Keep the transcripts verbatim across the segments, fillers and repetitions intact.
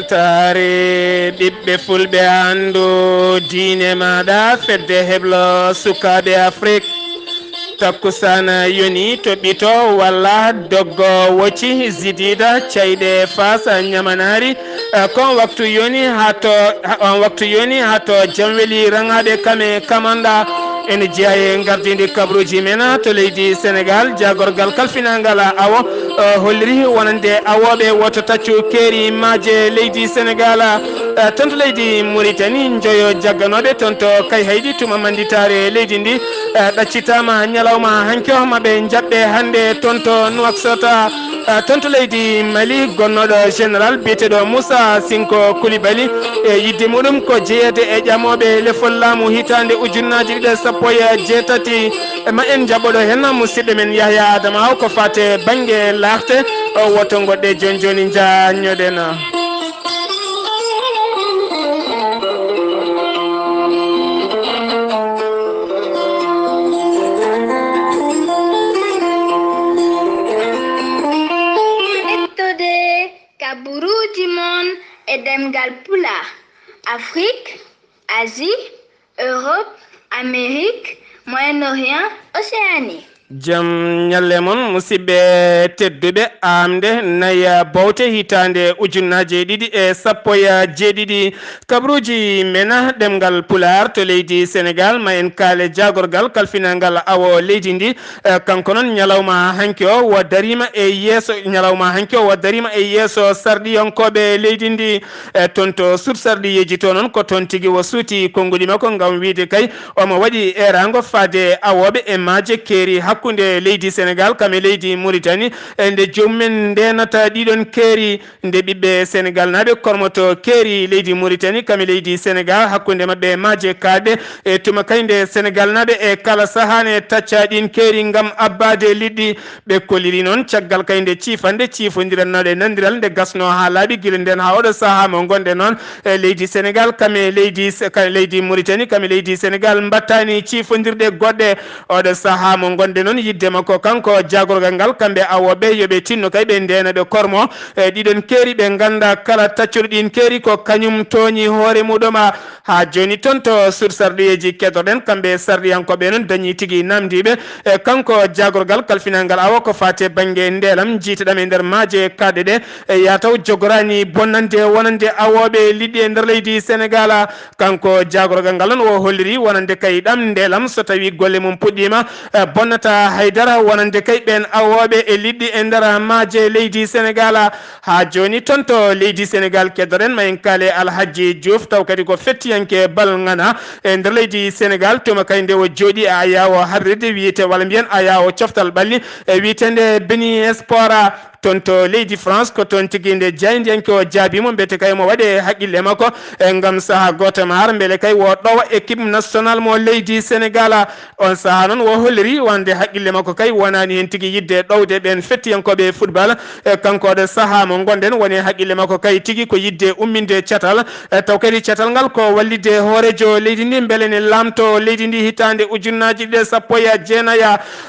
Taare ɓiɓɓe fulɓe anndu diine maaɗa fedde heblo sukaaɓe Afrik. Takkusana yoni to ɓito walla doggo wocci zidida cayɗe faasa ñamanaari. Eh, kon waktu yoni haa to, ha-, on waktu yoni haa to jamweli raŋaaɓe kame kamanda. Ene jeyaa e ngardindi kabaruuji men to leydi Senegaal, jaagorgal kalfinaangal awo, eh, holliri wonande awooɓe woto taccu keeri maaje leydi Senegaal. Eh, toon to leydi Muritani, njoyo jagganooɓe toon to Kayhayɗi tuma mannditaare leydi ndi, eh, ɗaccitaama ñalawma hanki o, maɓe njaɓɓe hannde toon to Nuwaksota. Eh, toon to leydi Mali, gonnooɗo général biyeteeɗo Moussa Sinko Koulibaly, e yidde muɗum ko jeyeede e ƴamooɓe lefol laamu hitaande ujunnaaji ɗiɗi e sappo e jeetati. E ma en njaɓɓoɗo heen musidɗo men Yahya Adama Aw ko faate bannge laarte, o woto ngoɗɗe jooni jooni njaññoɗen. Ɓettude kabaruuji mon e ɗemngal Pulaar, Afrik, Asie, Europe, Amérique, Moyen-Orient, Océanie. Jam ñalle mon, musidɓe tedduɓe, aamde naya bowte hitaande ujunnaaje ɗiɗi e sappo e jeeɗiɗi. Kabaruuji men ɗemngal Pulaar to leydi Senegaal, ma en kaale jaagorgal kalfinaangal awo leydi ndi. Eh, kanko noon ñalawma hanki o wo dariima e yeeso, ñalawma hanki o wo dariima e yeeso sarɗiyankooɓe leydi ndi. Eh, toon to suudu sarɗiyeeji to noon ko toon tigi wo suuti konnguɗi makko ngam wiyde kay omo waɗi eeraango faade awooɓe e maaje keeri hakkunde leydi Senegaal kam e leydi Muritani, e nde joomum en ndeenata ɗiɗon keeri, nde ɓiɓɓe Senegaalnaaɓe kormoto keeri leydi Muritani kam e leydi Senegaal, hakkunde maɓɓe e maaje kaaɗe, e tuma kay nde Senegaalnaaɓe e kala sahaa ne tacca ɗiin keeri ngam abbaade liɗɗi. Ɓe kolliri noon caggal kay nde ciifande ciifondirannooɗe nandiral nde gasnoo haa laaɓi gila ndeen haa oɗo sahaa mo ngonɗen noon e leydi Senegaal kam e leydi Se-, ka-, leydi Muritani kam e leydi Senegaal mbattaani ciifondirɗe goɗɗe. Oɗo sahaa mo ngonɗen noon yidde makko kanko jaagorgal ngal kamɓe awooɓe yo ɓe tinno kay ɓe ndeena ɓe kormo e ɗiɗon keeri ɓe ngannda kala taccuɗo ɗiin keeri ko kañum tooñi hoore muɗum. Haa jooni toon to suudu sarɗiyeeji keddorɗen, kamɓe sarɗiyankooɓe noon dañii tigi naamndiiɓe. E kanko jaagorgal kalfinaangal awo ko faati e bannge ndeelam, njiyteɗam e nder maaje kaaɗe ɗe, e yaa taw jogoraani bonnande wonande awooɓe liɗɗi e nder leydi Senegaal. Kanko jaagorgal ngal noon o holliri wonande kay ɗam ndeelam so tawii golle mum puɗɗiima, e bonnata haydara wonande kay ɓeen awooɓe e liɗɗi e nder maaje leydi Senegaal. Haa jooni toon to leydi Senegaal keddoɗen ma en kaale Alhajji Diouf, taw kadi ko fettiyanke bal ŋana e nder leydi Senegaal. Tuma kay nde o jooɗi e ayaawo habrirde wiyete walla mbiyen ayaawo coftal ɓalli e wiyeteende Beni Sport. Toon to leydi France ko toon tigi nde jaayndiyanke o jaabii mo mbete kay mo waɗe haqqille makko e ngam sahaa gooto maar mbele kay wo ɗowa équipe national mo leydi Senegaal. On sahaa noon wo holliri wonde haqqille makko kay wonaani heen tigi yidde ɗowde ɓeen fettiyankooɓe football. E kanko oɗo sahaa mo ngonɗen woni haqqille makko kay tigi ko yidde umminde catal. E taw kadi catal ngal ko wallitde hooreejo leydi ndi mbele ne laamto leydi ndi hitaande ujunnaaji ɗiɗi e sappo e jeenayi.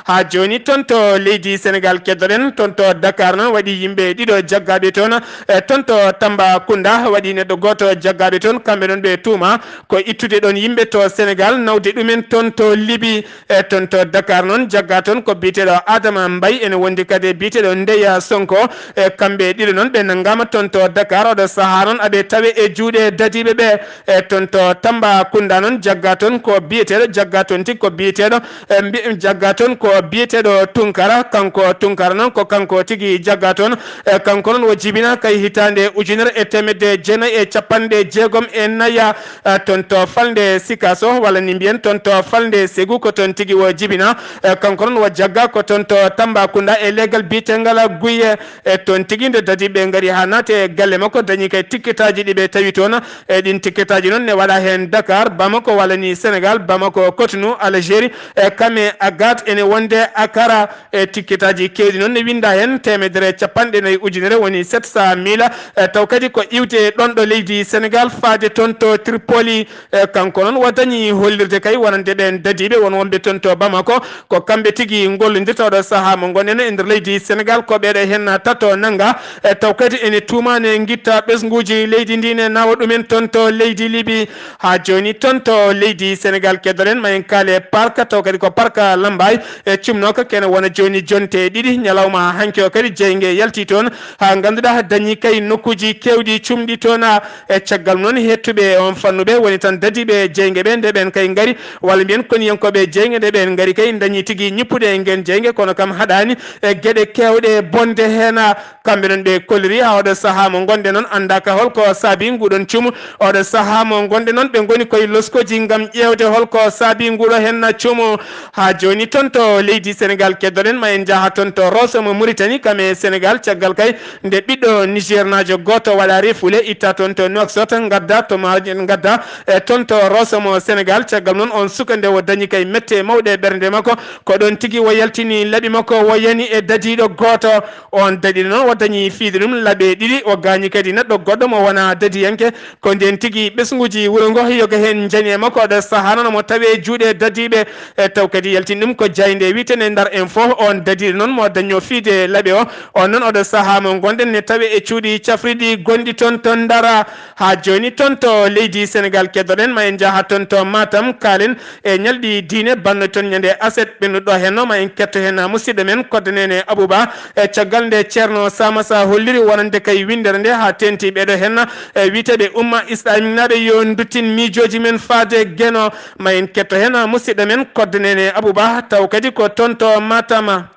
Haa jooni toon to leydi Senegaal keddoɗen, toon to Dakar noon waɗi yimɓe ɗiɗo jaggaaɓe toon. E toon to Tambacounda waɗi neɗɗo gooto jaggaaɓe toon, kamɓe noon ɓe tuuma ko ittude ɗoon yimɓe to Senegaal, nawde ɗumen toon to Libi. E toon to Dakar noon, jaggaa toon ko biyeteeɗo Adama Mbaye, ene wondi kadi e biyeteeɗo Ndeya Sonko. E kamɓe ɗiɗo noon, ɓe nanngaama toon to Dakar. Oɗo sahaa noon, aɓe tawe e juuɗe dadiiɓe ɓe. E toon to Tambacounda noon, jaggaa toon ko biyeteeɗo, jaggaa toon tigi ko biyeteeɗo, e mbi-, jaggaa toon ko biyeteeɗo Tunkara. Kanko Tunkara noon, ko kanko tigi jaggaa toon. E kanko noon, o jibina kay hitaande ujunere e teemedde jeenayi e capanɗe jeegom e nayi. Eh, toon to falnde Sikaso, walla ni mbiyen toon to falnde Segu, ko toon tigi o jibina. Eh, kanko noon o jagga ko toon to Tambacounda e leegal biyetengal Guye. Eh, toon tigi nde dadi ɓe ngari haa naati e galle makko, dañi kay tikketaaji ɗi ɓe tawi toon. Eh, ɗin tikketaaji noon ne waɗa heen Dakar, Bamako, walla ni Senegal, Bamako, Cotonou, Algérie, eh, Kame, Agat, ene wonde Akara. Eh, tikketaaji keewɗi noon ne winnda heen teemedere ujunere capanɗe nayi ujunere, woni sept cent mille. E taw kadi ko iwde ɗon ɗo leydi Sénégal faade toon to Tripoli. E kanko noon o dañi hollirde kay wonande ɓeen dadiiɓe won wonɓe toon to Bamako, ko kamɓe tigi ngollondirta oɗo sahaa mo ngonɗen e nder leydi Sénégal, ko ɓeeɗo heen tato nannga. E taw kadi ene tuumaani e ngitta ɓesnguuji leydi ndi ne nawa ɗumen toon to leydi Libi. Haa jooni toon to leydi Sénégal keddoɗen ma en kaale parka, taw kadi ko parka Lambaay e cumnooka kene wona jooni jonte ɗiɗi ñalawma hanki o kadi jeynge yalti toon haa ngannduɗaa dañi kay nokkuuji keewɗi cumɗi toon. E caggal noon heɗtuɓe on fannuɓe woni tan dadiiɓe jeynge ɓe nde ɓen kay ngari walla mbiyen koniyankooɓe jeynge nde ɓen ngari kay dañi tigi ñippude e ngen jeynge kono kam haɗaani e geɗe keewɗe bonde heen. Kamɓe noon ɓe kolliri haa oɗo sahaa mo ngonɗen noon anndaaka holko saabi nguɗon cumu. Oɗo sahaa mo ngonɗen noon ɓe ngoni koye loskoji ngam ƴeewde holko saabi nguɗo heen cumu. Haa jooni toon to leydi Sénégal keddoɗen ma en njaha toon to Rosso mo Mauritanie kam e Sénégal caggal kay nde ɓiɗɗo Nigernaajo gooto waɗaari fule itta toon to Nouakchott ngadda to ma ngadda e toon to Rosso mo Sénégal caggal noon on suka nde o dañi kay mette mawɗe e ɓernde makko ko ɗoon tigi o yaltini laɓi makko o yani e dadiiɗo gooto. On daɗi noon o dañi fiide ɗum laɓe ɗiɗi, o gaañi kadi neɗɗo goɗɗo mo wonaa dadiyanke. Ko ndeen tigi ɓesnguuji wuro ngo yoga heen njani e makko oɗo sahaa noon omo tawee juuɗe dadiiɓe. E taw kadi yaltini ɗum ko jaaynde wiyetee Ndar Info, on dadiiɗo noon mo dañnoo fiide laɓe o. On noon oɗo sahaa mo ngonɗen ne tawee e cuuɗi cafriɗi gonɗi toon to Ndar. Haa jooni toon to leydi Sénégal keddoɗen ma en njaha toon to Matam kaalen e ñalɗi diine banno toon ñande aset ɓennuɗo heen ma en ketto heen musidɗo men kodde nene Abouba. E caggal nde Ceerno Samasa holliri wonande kay winndere nde haa teenti ɓeeɗo heen e wiyeteeɓe umma islaminnaaɓe yo nduttin miijooji men faade Geno. Ma en ketto heen musidɗo men kodde nene Abouba taw kadi ko toon to Matama.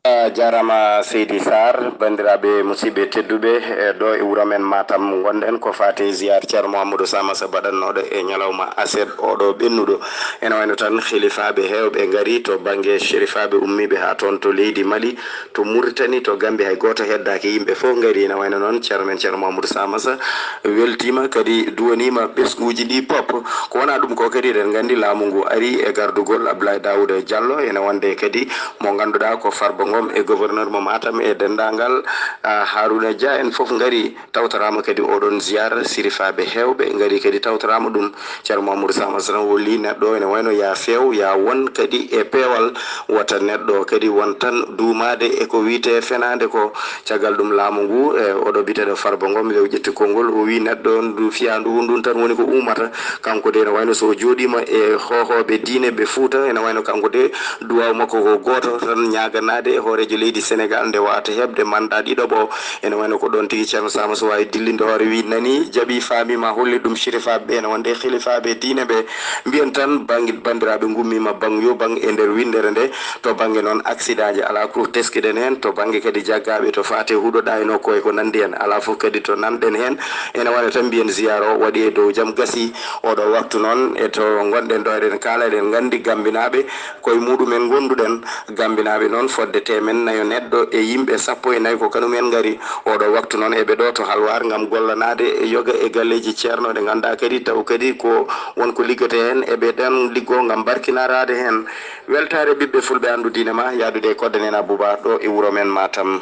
A jaaraama seydi Sarr. Banndiraaɓe musidɓe tedduɓe, e ɗo e wuro men Matam ngonɗen ko faati e ziyaar Ceerno Mouhamadou Samassa baɗannooɗo e ñalawma aset oɗo ɓennuɗo. Ene wayno tan hilifaaɓe heewɓe ngarii to bannge sherifaaɓe ummiiɓe haa toon to leydi Mali, to Muritani, to Gammbi hay gooto heddaaki, yimɓe fof ngarii. Ene wayno noon ceerno men Ceerno Mouhamadou Samassa weltiima kadi duwaniima ɓesnguuji ɗii pop. Ko wonaa ɗum ko kadi eɗen nganndi laamu ngu arii e gardugol Abdoulaye Daouda Diallo, ene wonde kadi mo ngannduɗaa ko Farba Ngom e gouverneur mo Matam e denndaangal Harouna Dia en fof ngarii. Tawtoraama kadi ooɗoon ziyaara, sirifaaɓe heewɓe ngarii kadi tawtoraama ɗum. Ceerno Mamadou Samassa tan holli neɗɗo ene wayno yaa feew, yaa won kadi e peewal, wota neɗɗo kadi won tan duumaade e ko wiyetee fenaande ko. Caggal ɗum laamu ngu e oɗo biyeteeɗo Farba Ngom nde o ƴetti konngol o wii neɗɗo ndu fiyaandu ndu ndun tan woni ko ummata. Kanko de ene wayno so o jooɗiima e hoohooɓe diine ɓe Fuuta ene wayno kanko de duwaaw makko ko gooto tan ñaaganaade e hooreejo leydi Senegaal nde waawata heɓde manndaa ɗiɗaɓo o. Ene wayno ko ɗoon tigi Ceerno Saama so waawi dillinde hoore wii nanii jaɓii faamii ma hollit ɗum sirifaaɓe ɓe ene wonde hilifaaɓe diine ɓe. Mbiyen tan bannge banndiraaɓe ngummiima baŋ yo baŋ e nder winndere nde. To bannge noon aksidaji alaa ko teskiɗen heen, to bannge kadi jaggaaɓe to faati huɗo ɗaynoo ko e ko nanndi heen alaa fof kadi to nanɗen heen. Ene wayno tan mbiyen ziyaara o waɗi e dow jam gasii. Oɗo waktu noon e to ngonɗen ɗo eɗen kaala eɗen nganndi Gammbinaaɓe koye muɗumen ngonduɗen. Gammbinaaɓe noon fodde teemen nayo neɗɗo e yimɓe sappo e nayi ko kañum en ngari. Oɗo waktu noon eɓe ɗo to Halwaar ngam gollanaade e yoga e galleeji ceerno ɗe ngannduɗaa kadi taw kadi ko won ko liggetee heen eɓe ɗon liggoo ngam barkinaraade heen. Weltaare ɓiɓɓe fulɓe anndu diine ma yaadude e kodde nene Abouba ɗo e wuro men Matam.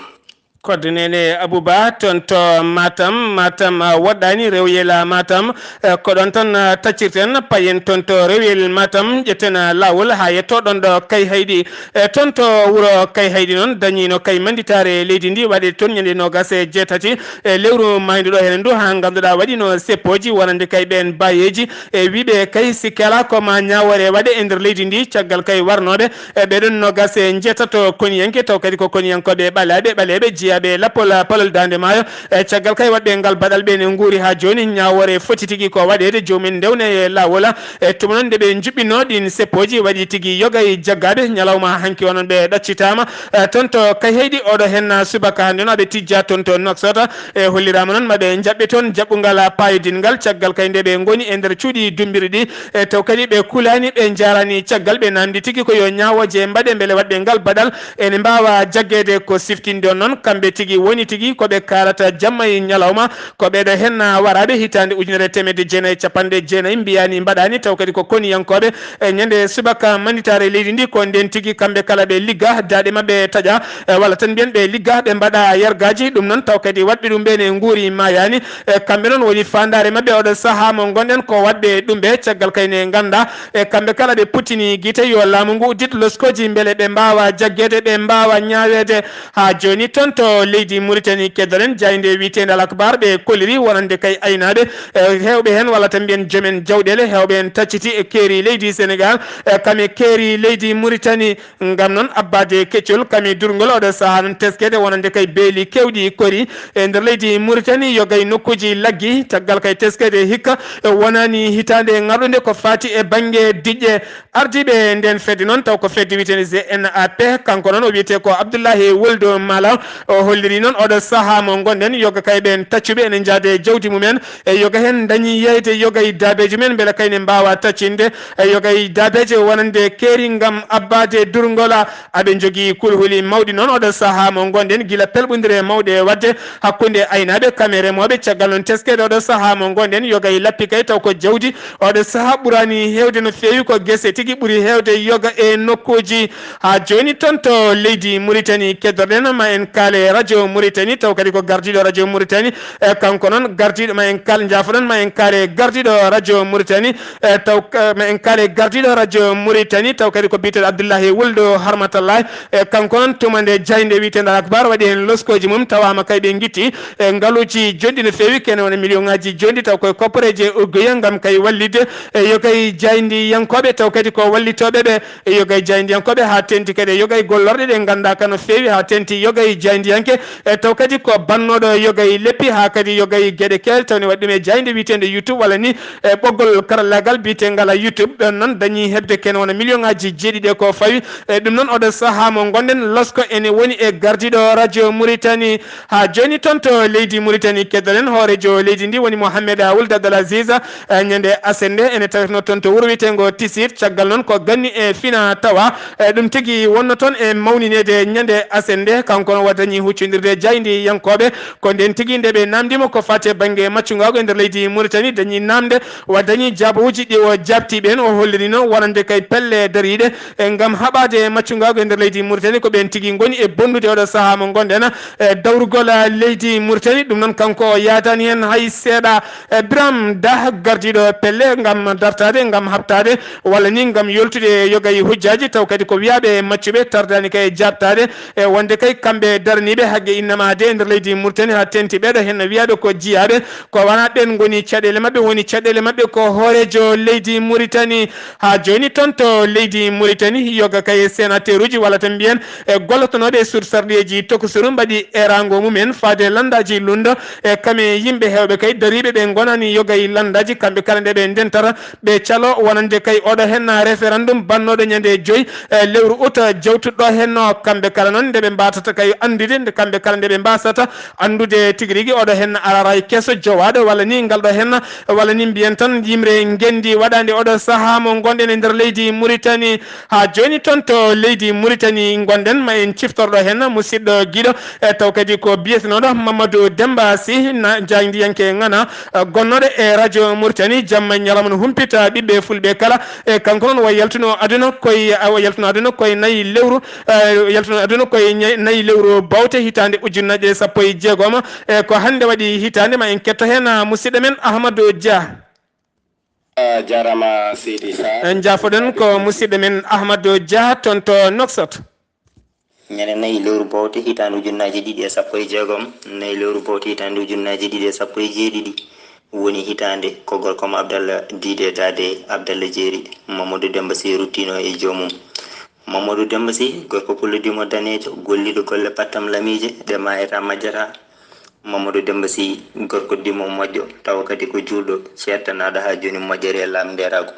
Kodde nene Abouba toon to Matam. Matam woɗɗaani rewyel Matam. E ko ɗoon tan taccirten payen toon to rewyel Matam ƴetten laawol haa yetto ɗoon ɗo Kayhayɗi. E toon to wuro Kayhayɗi noon dañiino kay mannditaare leydi ndi waɗe toon ñande noogas e jeetati e lewru maaydu ɗo heen ndu haa ngannduɗaa waɗiino seppooji wonande kay ɓeen baayeeji. E wiyɓe kay sikke alaa ko ma ñaawoore waɗe e nder leydi ndi caggal kay warnooɓe e ɓeɗon noogas e njeetato koniyanke taw kadi ko koniyankooɓe ɓaleeɓe ɓaleeɓe jiyaaɓe lappol palol daande maayo. E caggal kay waɗɓe ngal baɗal ɓe ne nguuri haa jooni ñaawoore foti tigi ko waɗeede joomum ndewna e laawol. E tuma noon nde ɓe njuɓɓinoo ɗiin seppooji waɗi tigi yoga e jaggaaɓe ñalawma hanki onon ɓe ɗaccitaama. E toon to Kayhayɗi oɗo heen subaka hannde no aɓe tijja toon to Nouakchott. E holliraama noon maɓe njaɓɓe toon jaɓɓungal paayodingal caggal kay nde ɓe ngoni e nder cuuɗi dummbiri ɗi. E taw kadi ɓe kulaani ɓe njaaraani caggal ɓe naamndi tigi ko yo ñaawooje mbaɗe mbele waɗɓe ngal baɗal ene mbaawa jaggeede ko siftinde on noon. Ɓe tigi woni tigi ko ɓe kaalata jamma e ñalawma, ko ɓeeɗo heen waraaɓe hitaande ujunere e teemedde jeenayi e capanɗe jeenayi mbiyaani mbaɗaani, taw kadi ko koniyankooɓe. E ñande subaka mannitaare leydi ndi, ko ndeen tigi kamɓe kala ɓe ligga, daaɗe maɓɓe taƴa, e walla tan mbiyen ɓe ligga, ɓe mbaɗa yargaaji. Ɗum noon taw kadi waɗɓe ɗum ɓeen e nguuri maayaani. E kamɓe noon woni faandaare maɓɓe oɗo sahaa mo ngonɗen ko waɗɓe ɗum ɓe, caggal kayne ngannda. E kamɓe kala ɓe puttini gite yo laamu ngu uddit loskooji mbele ɓe mbaawa jaggeede, ɓe mbaawa ñaaweede. Haa jooni toon to leydi Mauritanie keddoɗen jaaynde wiyeteende Al Akbar ɓe koliri wonande kay aynaaɓe, e heewɓe heen walla tan mbiyen joomen jawɗeele, heewɓe heen tacciti e keeri leydi Senegal, e kam e keeri leydi Mauritanie, ngam noon abbaade keccol kam e durngol oɗo sahaa noon teskeede wonande kay beeli keewɗi kori e nder leydi Mauritanie, yogay nokkuuji laggi, caggal kay teskeede hikka, e wonaani hitaande ngarɗunde ko faati e bannge diƴƴe. Ardiiɓe ndeen fedde noon, taw ko fedde wiyeteende C N A P, kanko noon o wiyetee ko Abdullahi Woldo Mala, o holliri noon oɗo sahaa mo ngonɗen, yoga kay ɓeen taccuɓe ene njaade jawdi mumen, e yoga heen ndañi yeeyde yoga e daabeeji mumen, mbele kay ne mbaawa taccinde, e yoga e daabeeje wonande keeri ngam abbaade durngol. Aɓe njogii kulhuli mawɗi noon oɗo sahaa mo ngonɗen, gila pelɓondire mawɗe waɗde hakkunde aynaaɓe kam e remooɓe, caggal noon teskeede oɗo sahaa mo ngonɗen, yoga e lappi kay taw ko jawdi. Oɗo sahaa ɓuraani heewde no feewi, ko gese tigi ɓuri heewde yoga e nokkuuji. Haa jooni toon to leydi Mauritanie keddoɗen, ma en kaale radio Mauritanie, taw kadi ko gardiiɗo radio Mauritanie, e kanko noon gardiiɗo, ma en kaal, njaafoɗon, ma en kaale gardiiɗo radio Mauritanie, e taw, e, ma en kaale gardiiɗo radio Mauritanie, taw kadi ko biyeteeɗo Abdullahi Wuldo Harmatallahi, e kanko noon tuma nde jaaynde wiyeteende Al Akbar waɗi heen loskooji mum, tawaama kay ɓe ngitti, e ngaluuji jonɗi no feewi, kene wona million ŋaaji jonɗi, taw koye kopporeeje uggoye ngam kay wallitde, e yogay jaayndiyankooɓe, taw kadi ko wallitooɓe ɓe, e yogay jaayndiyankooɓe, haa teeŋti kadi e yogay gollorɗe ɗe nganndaa ka no feewi, haa teeŋti yogay jaayndiyanke, e taw kadi ko bannooɗo yogay leppi, haa kadi yogay geɗe keewɗe, taw ne waɗi ɗum e jaaynde wiyeteende YouTube walla ni e ɓoggol karallaagal biyeteengal YouTube. Ɗoon noon dañii heɓde kene wona million ŋaaji jeeɗiɗi e ko fawi. E ɗum noon oɗo sahaa mo ngonɗen, losko ene woni e gardiiɗo radio Mauritanie. Haa jooni toon to leydi Mauritanie keddoɗen, hooreejo leydi ndi woni Mohamed Wuld Abdel Aziz, e ñande aset nde ene taweteno toon to wuro wiyeteengo Tisiir. Caggal noon ko ganni e fina tawa, e ɗum tigi wonno toon e mawnineede ñande aset nde. Kanko noon wa dañi huccondirde jaayndiyankooɓe, ko ndeen tigi nde ɓe naamndiima ko faati e bannge maccungaagu e nder leydi Mauritanie, dañi naamnde, wa dañi jaabawuuji ɗi o jaabtii ɓeen. O holliri noon wonande kay pelle dariiɗe, e ngam haɓaade maccungaagu e nder leydi Mauritanie, ko ɓeen tigi ngoni e bonnude oɗo sahaa mo ngonɗen, e dawrugol leydi Mauritanie. Ɗum noon kanko o yaadaani heen hay seeɗa. E Biram Dah, gardiiɗo pelle ngam dartaade, ngam haɓtaade, walla ni ngam yoltude e yogay hujjaaji, taw kadi ko wiyaaɓe maccuɓe tardaani kay e jaabtaade, e wonde kay kamɓe daraniiɓe haqqe innama de e nder leydi Mauritanie, haa teeŋti ɓeeɗo heen no wiyaaɓe ko jiyaaɓe, ko wonaa ɓeen ngoni caɗeele maɓɓe, woni caɗeele maɓɓe ko hooreejo leydi Mauritanie. Haa jooni toon to leydi Mauritanie, yoga kay e sénateur uji walla tan mbiyen e gollotonooɓe e suudu sarɗiyeeji tokosuru mbaɗi eeraango mumen faade lanndaaji lunndo, e kam e yimɓe heewɓe kay dariiɓe ɓe ngonaani yoga e lanndaaji, kamɓe kala nde ɓe ndentata, ɓe calo wonande kay oɗo heen référendum bannooɗo ñande joyi, e lewru ut jawtuɗo heen. Kamɓe kala noon nde ɓe mbatata kay anndude, nde kamɓe kala nde ɓe mbasata anndude tigi rigi oɗo heen araray keso jowaaɗo walla ni ngal ɗo heen, walla ni mbiyen tan yimre ngenndi waɗaande oɗo sahaa mo ngonɗen e nder leydi Mauritanie. Haa jooni toon to leydi Mauritanie ngonɗen, ma en ciftorɗo heen musidɗo giɗo, e taw kadi ko biyetenooɗo Mamadou Demba Sy, na jaayndiyanke ŋana, e gonnooɗo e radio Mauritanie, jamma e ñalawma no humpita ɓiɓɓe fulɓe kala. E kanko noon wa yaltuno aduna koye, wa yaltuno aduna koye nayi lewru, e yaltuno aduna koye ña-, nayi lewru bawte hitaande ujunnaje sappo e jeegom. E ko hannde waɗi hitaande, ma en ketto heen musidɗo men Ahmadou Dia. A jaaraama, Seydi Sar. En njaafoɗen ko musidɗo men Ahmadou Dia toon to Nouakchott. Ñande nayi lewru bawte hitaande ujunnaaje ɗiɗi e sappo e jeegom, nayi lewru bawte hitaande ujunnaaje ɗiɗi e sappo e jeeɗiɗi, woni hitaande ko gorko mo Abdallah Diide Daade Abdallah Jeeri, Mamadou Demba Sy ruttino e joomum. Mamadou Demba Sy, gorko pullo dimo daneejo, golliiɗo golle pattam lamiije ɗe maayata majjata. Mamadou Demba Sy, gorko dimo moƴƴo, tawa kadi ko juulɗo, ceertanaaɗo haa jooni moƴƴere e laamndeeraagu.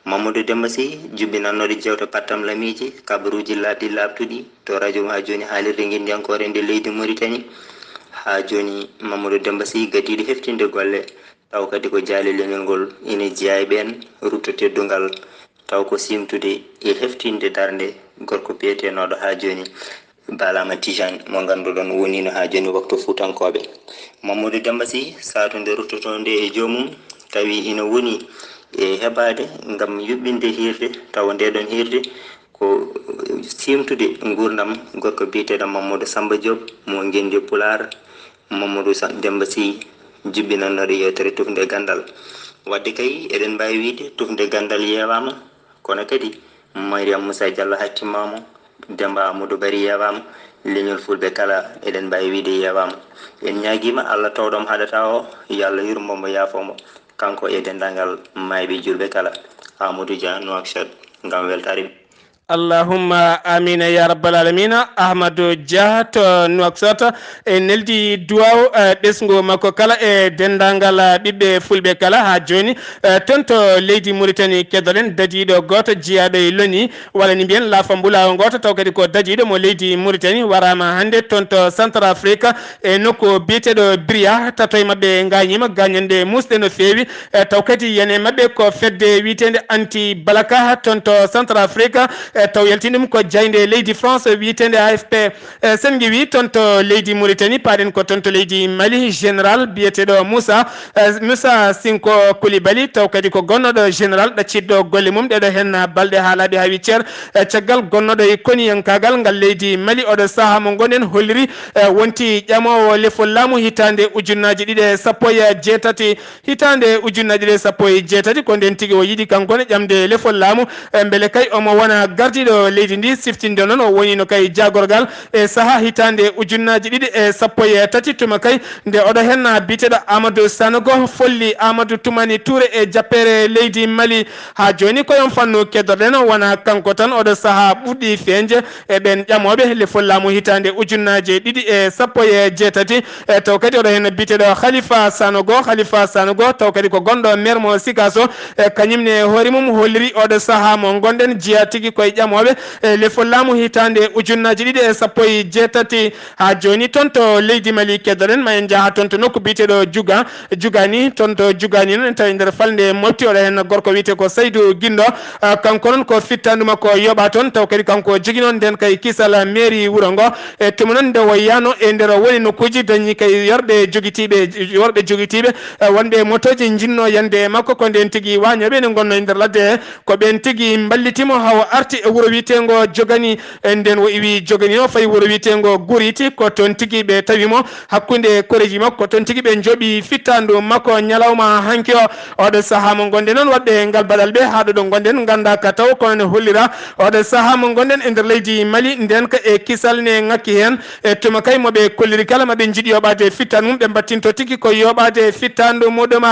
Mamadou Demba Sy, jibinannooɗo jeewte pattam lamiije, kabaruuji laaɓɗi laaɓtuɗi, to radio haa jooni haalirde ngenndiyankoore nde leydi Mauritanie. Haa jooni Mamadou Demba Sy gadiiɗo heftinde golle, tawa kadi ko jaale leñol ngol ina jeyaa e ɓeen rutto teddungal, taw ko siimtude e heftinde darnde gorko biyetenooɗo haa jooni. Balaama Tijaan mo ngannduɗon woniino haa jooni waktu Fuutankooɓe. Mamadou Demba Sy, saatu nde ruttotoonde e joomum, tawi ina woni e heɓaade ngam yuɓɓinde hiirde, tawa ndeeɗoon hiirde ko siimtude nguurndam gorko biyeteeɗo Mamadou Samba Diop mo Ngenndi Pulaar. Mamadou Sa-, Demba Sy jibinannooɗo yeewtere Tufnde Ganndal. Waɗde kay, eɗen mbaawi wiyde Tufnde Ganndal yeewaama, kono kadi Mariam Moussa Diallo hattimmaama, Demba Amadou Bari yeewaama, leñol Fulɓe kala, eɗen mbaawi wiyde yeewaama. En ñaagiima Allah towɗo mo haɗata o, yo Allah yurmo mo, yaafo mo, kanko e denndaangal maayɓe juulɓe kala. Amadou Dia, Nouakchott, ngam weltaare. Allahumma amina ya rabbal alamina. Ahmadou Dia to Nouakchott e neldi duwaw, eh, ɓesngu makko kala e denndaangal, eh, ɓiɓɓe Fulɓe kala haa jooni. Eh, toon to leydi Mauritanie keddoɗen dadiiɗo gooto jiyaaɗo e loni, walla ni mbiyen laafa mbulaawo gooto, taw kadi ko dadiiɗo mo leydi Mauritanie, waraama hannde toon to Centrafrique e nokku biyeteeɗo Bria. Tato e maɓɓe ngaañiima gaañanɗe muusɗe no feewi. E taw kadi yen e maɓɓe ko fedde wiyeteende Anti Balaka toon to Centrafrique. E taw yaltini ɗum ko jaaynde leydi France wiyeteende A F P. E sen ngiwi toon to leydi Mauritanie, paaɗen ko toon to leydi Mali, général biyeteeɗo Moussa, e Moussa Sinko Koulibaly, taw kadi ko gonnooɗo général ɗacciɗɗo golle mum ɗeɗo heen balɗe haa laaɓi haa wicceer. E caggal gonnooɗo e koniyankaagal ngal leydi Mali, oɗo sahaa mo ngonɗen holliri, e wonti ƴamoowo lefol laamu hitaande ujunnaaji ɗiɗi e sappo e jeetati. Hitaande ujunnaaji ɗiɗi e sappo e jeetati, ko ndeen tigi o yiɗi kanko ne ƴamde lefol laamu, e mbele kay omo wona gardiiɗo leydi ndi, siftinde noon o woniino kay jaagorgal e sahaa hitaande ujunnaaji ɗiɗi e sappo e tati, tuma kay nde oɗo heen biyeteeɗo Amadou Sanogo folli Amadou Toumani Touré e jappeere leydi Mali. Haa jooni ko yon fannu keddoɗen, wona kanko tan oɗo sahaa ɓurɗi feeñde e ɓeen ƴamooɓe lefol laamu hitaande ujunnaaji ɗiɗi e sappo e jeetati. E taw kadi oɗo heen biyeteeɗo Khalifa Sanogo, Khalifa Sanogo, taw kadi ko gonɗo maire mo Sikaso, e kañum ne hoore mum holliri oɗo sahaa mo ngonɗen jeyaa tigi koye ƴamooɓe e lefol laamu hitaande ujunnaaji ɗiɗi e sappo e jeetati. Haa jooni toon to leydi Mali keddoɗen, ma en njaha toon to nokku biyeteeɗo Juga, Jugani, toon to Jugani noon, en tawi nder falnde mofti, oɗo heen gorko wiyetee ko Saydu Gindo. Ah, kanko noon ko fittaandu makko yoɓaa toon, taw kadi kanko o jogii noon ndeen kay kisal mairie wuro ngo. E tuma noon nde o yaano e nder o woni nokkuuji dañi kay yorɓe jogitiiɓe, worɓe jogitiiɓe, eh, wonɓe motooji njinnoo yande e makko, ko ndeen tigi waañooɓe ne ngonnoo e nder ladde he. Ko ɓeen tigi mballiti mo haa o arti e wuro wiyeteengo Jogani. E ndeen o iwi Jogani o fayi wuro wiyeteengo Guriti, ko toon tigi ɓe tawi mo. Hakkunde koreeji makko, toon tigi ɓe njooɓi fittaandu makko ñalawma hanki o. Oɗo sahaa mo ngonɗen noon waɗɓe ngal baɗal ɓe, haa ɗo ɗo ngonɗen nganndaa ka taw, kono ne hollira oɗo sahaa mo ngonɗen e nder leydi Mali, ndeen ka e kisal ne ŋakki heen. E tuma kay mo ɓe kolliri kala ma ɓe njiɗi yoɓaade fittaandu mum, ɓe mbattinto tigi ko yoɓaade fittaandu muɗum.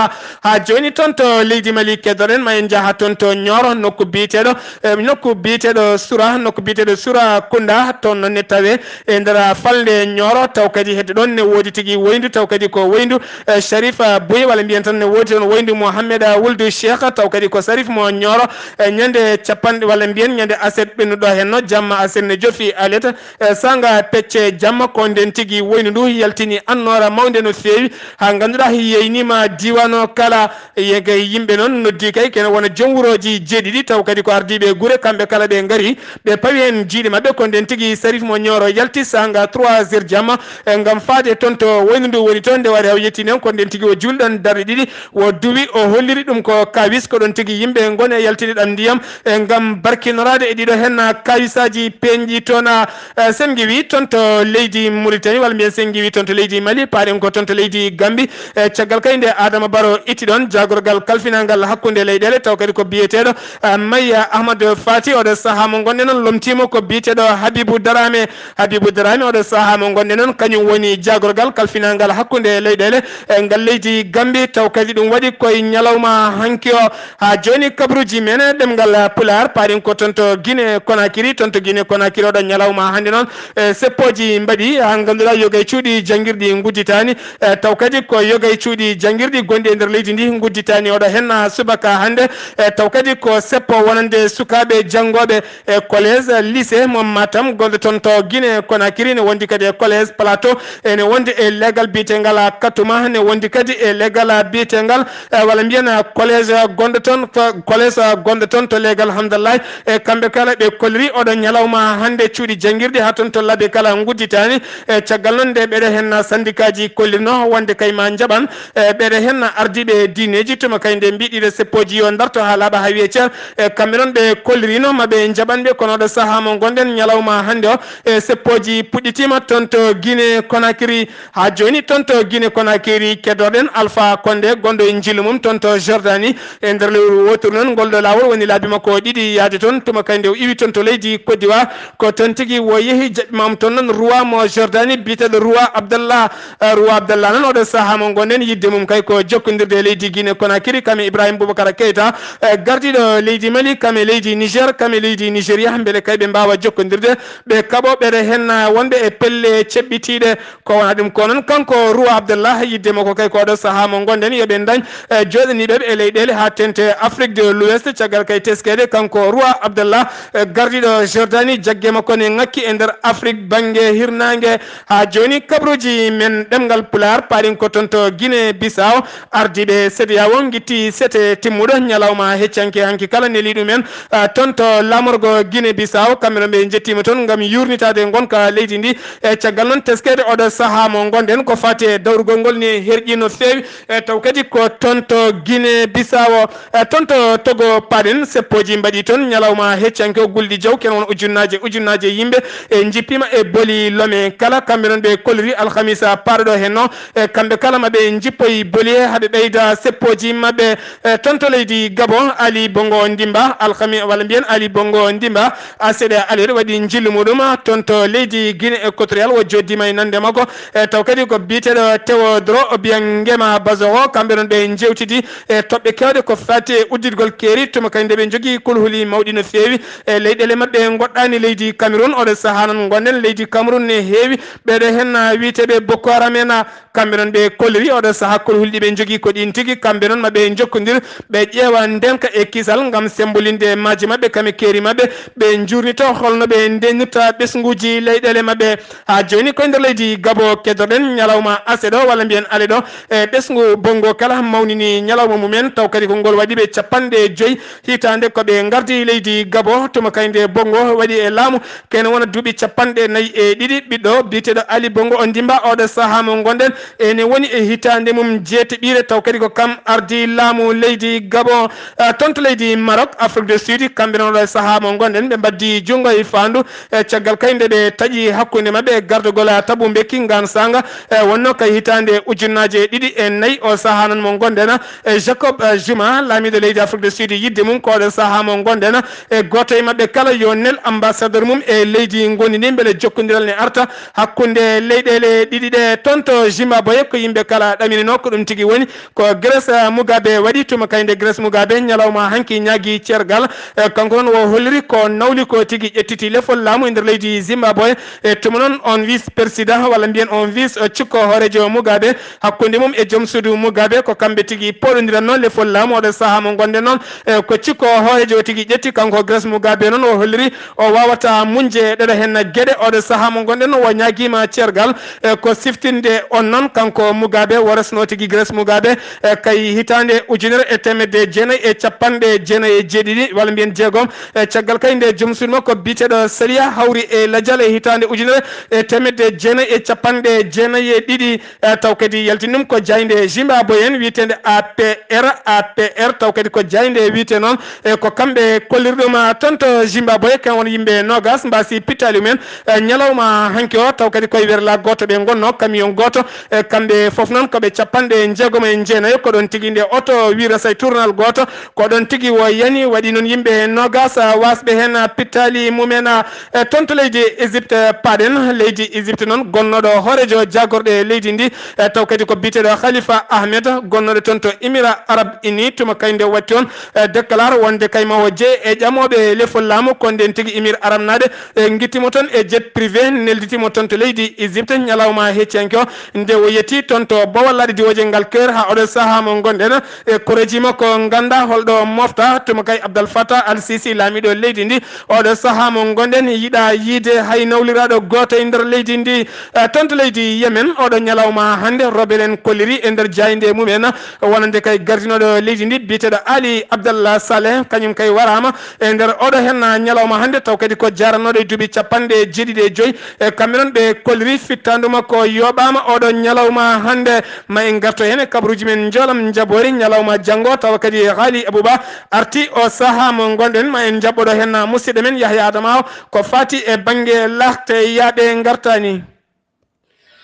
Haa jooni toon to leydi Mali keddoɗen, ma en njaha toon to Nioro, nokku biyeteeɗo, e nokku biyeteeɗo Sura, nokku biyeteeɗo Sura Kunda, toon noon ne tawe e nder falnde Nioro, taw kadi hedde ɗoon ne woodi tigi woyndu, taw kadi ko woyndu, e Sharif Boye, walla mbiyen tan ne woodi toon woyndu Mohamed Wuldu Cheikh, taw kadi ko Sharif mo Nioro, e ñande capanɗe, walla mbiyen ñande aset ɓennuɗo heen no, jamma aset ne jofi alet, e sanga pecce jamma, ko ndeen tigi woyndu ndu yaltini annoora mawnde no feewi, haa ngannduɗaa yeyniima diiwaan o kala. Yega yimɓe noon noddi kay kene wona joom wurooji jeeɗiɗi, taw kadi ko ardiiɓe gure, kamɓe kala ɓe ngari, ɓe pawi heen jiiɗe maɓɓe, ko ndeen tigi Sarif mo Ñooro yalti sanga trois heures jamma, e ngam faade toon to woyndu ndu woni toon, nde wari haw yettini en, ko ndeen tigi o juulɗon darɗe ɗiɗi, o duwi, o holliri ɗum ko kawis, ko ɗoon tigi yimɓe ngoni e yaltinde ɗam ndiyam, e ngam barkinoraade e ɗiɗo heen kawisaaji peeñɗi toon. Eh, sen ngiwi toon to leydi Mauritanie, walla mbiyen sen ngiwi toon to leydi Mali, paaɗen ko toon to leydi Gambie. Eh, caggal kay nde Adama Barrow itti ɗoon jaagorgal kalfinangal hakkunde leyɗeele, taw kadi ko biyeteeɗo, eh, Maiya Ahmad Fati, oɗo sahaa mo ngonɗen noon lomtiima ko biyeteeɗo Habibou Darame. Habibou Darame, oɗo sahaa mo ngonɗen noon, kañum woni jaagorgal kalfinangal hakkunde leyɗeele, eh, ngal leydi Gambie, taw kadi ɗum waɗi koye ñalawma hanki o. Haa jooni, kabaruuji men e ɗemngal Pulaar, paaɗen ko toon to Guinée Conakry. Toon to Guinée Conakry, oɗo ñalawma hannde noon, e seppooji mbaɗi, haa ngannduɗaa, yoga e cuuɗi janngirɗi ngudditaani, e taw kadi ko yoga e cuuɗi janngirɗi gonɗi e nder leydi ndi ngudditaani oɗo heen subaka hannde, e taw kadi ko seppo wonande sukaaɓe janngooɓe e, e collège, lycée mo Matam, gonɗo toon to Guinée Conakry, ne wondi kadi e collège Plateau, ene wondi e legal biyetengal Katouma, ne wondi kadi e legal biyetengal, e, walla mbiyen, e, collège gonɗo toon, ko collège gonɗo toon to legal Hamdallahi. E, kamɓe kala ɓe kolliri oɗo ñalawma hannde cuuɗi janngirɗi haa toon to Labé kala ngudditaani. E, caggal noon nde ɓeɗe heen syndicat ji kollirno wonde kay ma njaɓan, e, ɓeɗe heen ardiiɓe diineeji tuma kay nde mbiɗiɗo seppooji yo ndarto haa laaɓa haa wiye ceer. E, kamɓe noon ɓe kollirino ma ɓe njaɓan ɓe, kono oɗo sahaa mo ngonɗen ñalawma hannde o, e, seppooji puɗɗitiima toon to Guinée Conakry. Haa jooni toon to Guinée Conakry keddoɗen Alpha Condé gonɗo e njillu mum toon to Jordanie. E nder lewru wooturu noon ngol ɗo laawol woni laabi makko ɗiɗi yaade toon tuma kay nde o iwi toon to leydi Côte d'Ivoire. Ko toon tigi o yehi jaɓɓimaama toon noon roi mo Jordanie biyeteeɗo roi Abdallah. Eh, roi Abdallah noon oɗo sahaa mo ngonɗen yidde mum kay ko jokkondirde e leydi Guinée Conakry kam e Ibrahim Boubacar Keita, eh, gardiiɗo leydi Mali kam e leydi Niger kam e leydi Nigeria mbele kay ɓe mbaawa jokkondirde ɓe kaɓo ɓeɗe heen wonɓe e pelle ceɓɓitiiɗe. Ko wona ɗum ko noon kanko roi Abdallah yidde makko kay ko oɗo sahaa mo ngonɗen yo ɓe dañ, eh, jooɗaniiɓe ɓe e leyɗeele haa teeŋti Afrique de l'Ouest caggal kay teskeede kanko roi Abdallah, eh, gardiiɗo Jordanie jagge makko ne ŋakki e nder Afrique bannge hirnaange. Haa jooni kabaruuji men ɗemngal Pulaar paaɗi ko toon to Guinée Bissau. Ardiiɓe CEDEAO ngitti sete timmuɗo ñalawma heccanke hanki kala neli ɗumen, ah, toon to laamorgo Guinée Bissau. Kamɓe noon ɓe njettiima toon ngam yuurnitaade ngonka leydi ndi. E caggal noon teskeede oɗo sahaa mo ngonɗen ko faati e dawrugol ngol ni herƴi no feewi. E taw kadi ko toon to Guinée Bissau, e toon to Togo paaɗen seppooji mbaɗi toon ñalawma heccanke o gulɗi jaw ken won ujunnaaje ujunnaaje yimɓe e njippiima e boli Lomé kala. Kamɓe noon ɓe kolliri alhamisa paaɗo ɗo heen o. E, kamɓe kala maɓe njippoyi boli he, haɓe ɓeyda seppooji maɓɓe. E, toon to leydi Gabon, Ali Bongo Ndimba, alhami-, walla mbiyen Ali Bongo Ndimba, A C D A Allied waɗi njillu muɗum toon to leydi Guinée Équatorial, o jooɗdiima e nande makko. E, taw kadi ko biyeteeɗo Théodore Obiang Nguema Bazogo, kamɓe noon ɓe njewtidi e toɓɓe keewɗe ko faati e udditgol keeri, tuma kadi nde ɓe njogii kulhuli mawɗi no feewi. E, leyɗeele maɓɓe ngoɗɗaani leydi Cameroun, oɗo sahaa noon ngonɗen leydi Cameroun ne heewi, ɓeɗe heen wiyeteeɓe Boko Haram en, kamɓe noon ɓe kolliri oɗo sahaa kulhuli ɗi ɓe njogii ko ɗiin tigi, kamɓe noon maɓe njokkondir, ɓe ƴeewa ndeenka e kisal ngam semmbolinde maaje maɓɓe, kam e keeri maɓɓe, ɓe njuurnito holno ɓe ndeenirta ɓesnguuji leyɗeele maɓɓe. Haa jooni koye nder leydi Gabon keddoɗen ñalawma aseɗo walla mbiyen aleɗo, e ɓesngu Bongo kala mawnini ñalawma mumen, taw kadi ko ngol waɗi ɓe capanɗe joyi hitaande ko ɓe ngardi leydi Gabon, tuma kay nde Bongo waɗi e laamu. Kene wona duuɓi capanɗe nayi e ɗiɗi, ɓiɗɗo biyeteeɗo Ali Bongo Ondimba, oɗo sahaa mo ngonɗen, ene woni e hitaande mum jeeteɓiire, taw kadi ko kam ardi laamu leydi Gabon. Ah, toon to leydi Maroc, Afrique du Sud, kamɓe noon oɗo sahaa mo ngonɗen, ɓe mbaddi junngo e faandu, e caggal kay nde ɓe taƴi hakkunde maɓɓe e gardagol Tabu Mbeki ngaan saanga, e wonno kay hitaande ujunnaaje ɗiɗi e nayi, o sahaa noon mo ngonɗen, e Jacob, e Zuma, laamiiɗo leydi Afrique du Sud, yidde mum ko oɗo sahaa mo ngonɗen, e gooto e maɓɓe kala yo nel ambassadeur mum e leydi ngondi ndi, mbele jokkondiral ne arta hakkunde leyɗeele ɗiɗi ɗe. Toon to Zimbabwe, ko yimɓe kala ɗaminino, ko ɗum tigi woni ko Grace Mugabe waɗi tuma kay nde Grace Mugabe ñalawma hanki ñaagi ceergal. E, kanko noon o holliri ko nawli ko tigi ƴettiti lefol laamu e nder leydi Zimbabwe. E, tuma noon on vice président walla mbiyen on vice, o cikko hooreejo Mugabe, hakkunde mum e joom suudu Mugabe, ko kamɓe tigi pooɗondiranno lefol laamu oɗo sahaa mo ngonɗen noon. E, ko cikko hooreejo tigi ƴetti, kanko Grace Mugabe noon o holliri o waawata muñde ɗeɗo heen geɗe. Oɗo sahaa mo ngonɗen o ñaagiima ceergal, e, ko siftinde on noon kanko Mugabe o resno tigi Grace Mugabe, e, kay hitaande ujunere e teemedde jeenayi e capanɗe jeenayi e jeeɗiɗi walla mbiyen jeegom. E, caggal kay nde joom suudu makko biyeteeɗo Saliya hawri e lajal e hitaande ujunere e teemedde jeenayi e capanɗe jeenayi e ɗiɗi. E, taw kadi yaltini ɗum ko jaaynde Zimbabwe en wiyeteende A P R, A P R, taw kadi ko jaaynde wiyetee noon. E, ko kamɓe kolliri ɗum, a, toon to Zimbabwe, ken won yimɓe noogas mbaasi pittaali mumen, e, ñalawma hanki o, taw kadi koye werla gooto ɓe ngonno, camion gooto. E, kamɓe fof noon ko ɓe capanɗe jeegom e jeenayo, ko ɗoon tigi nde oto wirasay tournal gooto, ko ɗoon tigi o yani, waɗi noon yimɓe noogas, a, waasɓe heen, a, pittaali mumen, a, E, toon to leydi Égypte, paaɗen leydi Égypte noon, gonnooɗo hooreejo jaagorɗe leydi ndi, e, taw kadi ko biyeteeɗo Khalifa Ahmed, gonnooɗo toon to Émirats Arabes Unis, tuma kay nde watti on, e, déclare wonde kay ma o jeye e ƴamooɓe lefol laamu, ko ndeen tigi Émirats Arabes naaɓe, e, ngittiimo toon e jet privé, nelditiimo toon to leydi Égypte ñalawma hecciyanke o, nde o yettii toon to Bowal Laaɗe Diwooje ngal Caire, haa oɗo sahaa mo ngonɗen, e, koreeji makko ngannda holɗo mofta, tuma kay Abdel Fattah al-Sisi, miɗo leydi ndi. Oɗo sahaa mo ngonɗen yiɗa yiide hay nawliraaɗo gooto e nder leydi ndi. Eh, toon to leydi Yemen, oɗo ñalawma hannde, rebel en kolliri e nder jaaynde mumen, wonande kay gardinooɗo leydi ndi, biyeteeɗo Ali Abdallah Saleh, kañum kay waraama e nder oɗo hen ñalawma hannde, taw kadi ko jaaranooɗo e duuɓi capanɗe jeeɗiɗi e joyi. E kamɓe noon ɓe kolliri, fittaandu makko yooɓaama oɗo ñalawma hannde. Ma en ngarto heen e kabaruuji men njoolam njaboori ñalawma janngo, tawa kadi Haali Abuba arti o sahaa mo ngonɗen. Ma en njaɓɓoɗo heen musidɗo men Yahya Adama o, ko faati e bannge laakte yaaɓe ngartaani.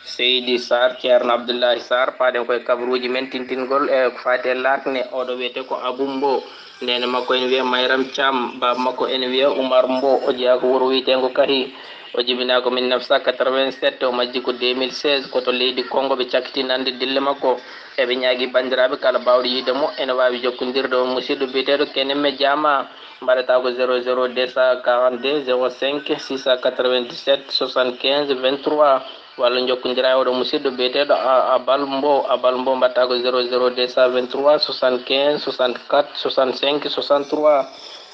Seydi Sarr, Ceerno Abdullahi Sarr, paaɗen koye kabaruuji men tintingol e ko faati e laakne. Oɗo wiyetee ko Abu Mbo, neene makko ene wiyee Mayram Thiam, baaba makko ene wiyee Umar Mbo, o jeyaa ko wuro wiyeteengo Kahi. O jibinaa ko mille neuf cent quatre-vingt-sept, o majji ko deux mille seize, ko to leydi Congo ɓe cakkitii nande dille makko. Eɓe ñaagii banndiraaɓe kala baawɗo yiide mo ene waawi jokkondirde on musidɗo biyeteeɗo Kenemme Jaama. Mbaɗataa ko zéro zéro deux cent quarante-deux zéro cinq six cent quatre-vingt-dix-sept soixante-quinze vingt-trois, walla njokkondira e oɗo musidɗo biyeteeɗo A-, Abal Mbo. Abal Mbo mbaɗataa ko zéro zéro deux cent vingt-trois soixante-quinze soixante-quatre soixante-cinq soixante-trois.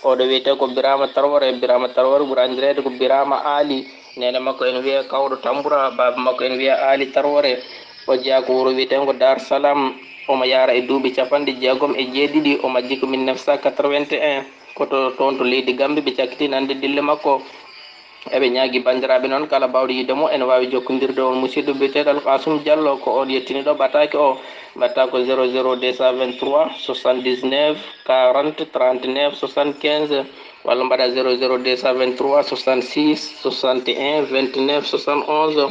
Oɗo wiyetee ko Birama Traoré. Birama Traoré ɓuri anndireede ko Birama Ali. Neene makko ene wiyee Kawɗo Tambura, baaba makko ene wiyee Ali Traoré. O jeyaa ko wuro wiyeteengo Dar Salam. Omo yaara e duuɓi capanɗe jeegom e jeeɗiɗi, o majji ko mille neuf cent quatre-vingt-un. Ko to, toon to leydi Gambie ɓe cakkitii nande dille makko. Eɓe ñaagii banndiraaɓe noon kala baawɗo yiide mo ene waawi jokkondirde on musidɗo biyeteeɗo Alkasum Diallo, ko on yettiniiɗo ɓataake o. Mbaɗataa ko zéro zéro deux cent vingt-trois soixante-dix-neuf quarante trente-neuf soixante-quinze, walla mbaɗa zéro zéro deux cent vingt-trois soixante-six soixante et un vingt-neuf soixante-onze.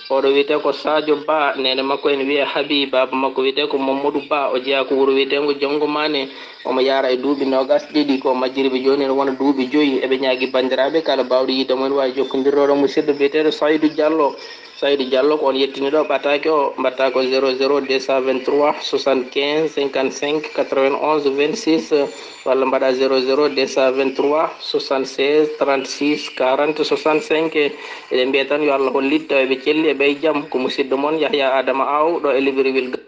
Oɗo wiyetee ko Sadio Ba, neene makko ene wiyee Habi, baaba makko wiyetee ko Mamadou Ba, o jeyaa ko wuro wiyeteengo Jonngo Maane. Omo yaara e duuɓi noogas ɗiɗi, ko majjiriiɓe jooni ene wona duuɓi joyi. Eɓe ñaagii banndiraaɓe kala baawɗo yiide mo ene waawi jokkondirde oɗo musidɗo biyeteeɗo Saydou Diallo. Saydou Diallo ko on yettiniiɗo ɓataake o. Mbaɗataa ko zéro zéro deux cent vingt-trois soixante-quinze cinquante-cinq quatre-vingt-onze vingt-six, walla mbaɗa zéro zéro deux cent vingt-trois soixante-seize trente-six quarante soixante-cinq. Eɗen mbiya tan yo Allah hollit tawa eɓe celli, eɓe e jam. Ko musidɗo mon Yahya Adama Aw ɗo e Libreville.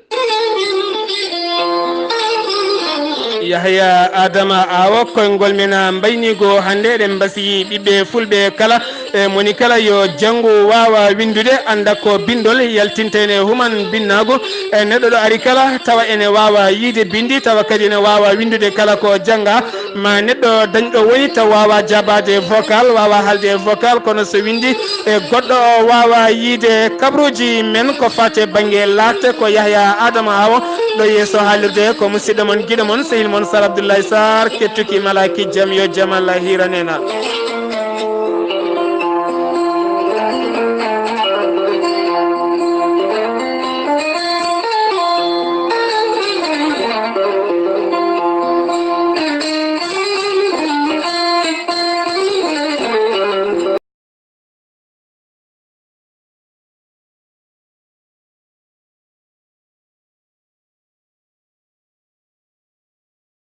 Yahya Adama Awo, koyngol men mbayniigo hannde, eɗen mbasiyii ɓiɓɓe fulɓe kala, e moni kala yo janngu waawa winndude, annda ko binndol yaltinta ene human binnaagu. E neɗɗo ɗo ari kala tawa ene waawa yiide binndi, tawa kadi ene waawa winndude kala ko jannga. Ma neɗɗo dañɗo woni taw waawa jaabaade vocal, waawa haalde vocal, kono so winndi e goɗɗo o waawa yiide kabaruuji men ko faati e bannge laakte, ko Yahya Adama Awo ɗo yeeso haalirde, ko musidɗo mon, giɗo mon, sehil mon Sar Abdoulaye Sarr, kettuki malaki jam yo jam Allah hiiran en.